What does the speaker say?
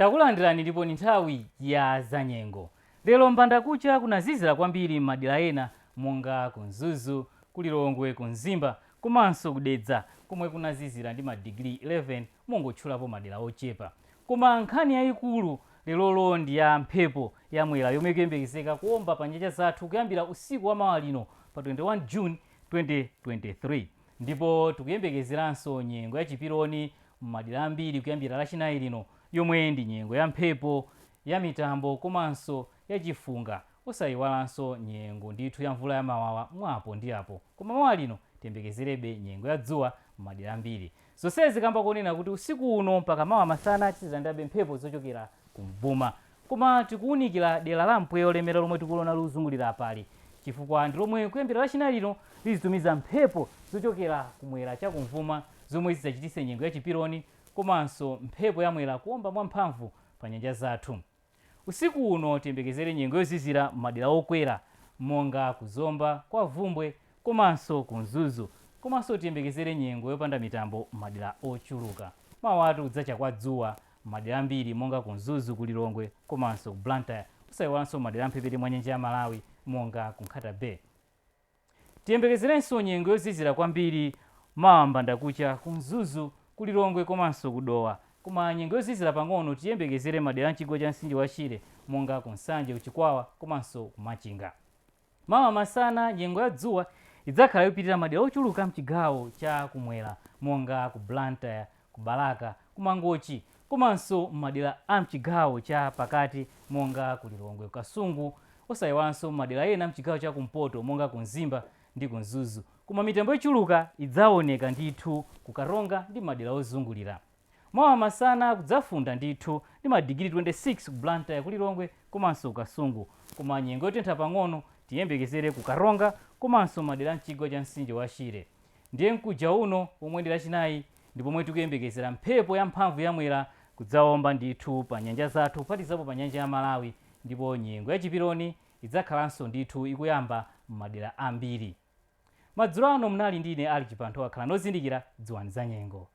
Takulandirani ndipo ni nthawi ya zanyengo. Lero mbandakucha kunazizira kwambiri m'madera ena monga ku Mzuzu, ku Lilongwe, ku Mzimba komanso ku Dedza komwe kunazizira ndi madigiri 11, mongotchulapo madera ochepa. Koma nkhani yayikulu lerolo ndi ya mphepo ya mwera yomwe ikuyembekezeka kuomba pa nyanja zathu kuyambira usiku wa mawa lino pa 21 June 2023. Ndipo tikuyembekezeranso nyengo ya chipironi m'madera ambiri kuyambira Lachinayi lino, yomwe ndi nyengo ya mphepo, ya mitambo komanso ya chifunga, osayiwalanso nyengo ndithu ya mvula ya mawawa mwapo ndi apo. Koma mawa lino tiyembekezerebe nyengo ya dzuwa m'madera ambiri. Zonsezi kamba konena kuti usiku uno mpaka mawa masana tizilandabe mphepo zochokera kumvuma. Koma tikuwunikira dera la mpweya olemera lomwe tikuliona luzungulira apali, chifukwa ndi lomwe kuyambira Lachinayi lino lizitumiza mphepo zochokera kumwera chakumvuma zomwe zidzachititse nyengo ya chipironi komanso mphepo ya mwera kuomba mwamphamvu pa nyanja zathu. Usiku uno tiyembekezere nyengo yozizira m'madera okwera monga ku Zomba, kwa Vumbwe komanso ku Mzuzu. Komanso tiyembekezere nyengo yopanda mitambo m'madera ochuluka. Mawatu kudzacha kwa dzuwa m'madera ambiri monga ku Mzuzu, ku Lilongwe komanso ku Blantyre, osayiwalanso madera amphepete mwa nyanja ya Malawi monga ku Nkhata Bay. Tiyembekezerenso nyengo yozizira kwambiri mawa mbandakucha ku Mzuzu, ku Lilongwe komanso ku Dowa. Koma nyengo yozizira pang'ono tiyembekezere madera a mchigwa cha mtsinje wa Shire monga ku Nsanje, ku Chikwawa komanso ku Machinga. Mawa masana nyengo ya dzuwa idzakhala yopitirira madera ochuluka mchigawo cha kumwera monga ku Blantyre, ku Balaka, ku Mangochi komanso m'madera a mchigawo cha pakati monga ku Lilongwe, ku Kasungu, osayiwalanso madera ena mchigawo cha kumpoto monga ku Mzimba ndi ku Mzuzu. Koma mitambo yochuluka idzaoneka ndithu ku Karonga ndi madera ozungulira. Mawa masana kudzafunda ndithu ndi madigiri 26 ku Blantyre, ku Lilongwe komanso ku Kasungu. Koma nyengo yotentha pang'ono tiyembekezere ku Karonga komanso madera a mchigwa cha mtsinje wa Shire. Ndiye mkuja uno womwe ndi Lachinayi ndi pomwe tikuyembekezera mphepo ya mphamvu ya mwera kudzawomba ndithu pa nyanja zathu, kuphatikizapo pa nyanja ya Malawi, ndipo nyengo ya chipironi idzakhalanso ndithu ikuyamba m'madera ambiri. Madzulo ano munali ndi ine Ali Chipantho. Khalani ozindikira, dziwani za nyengo.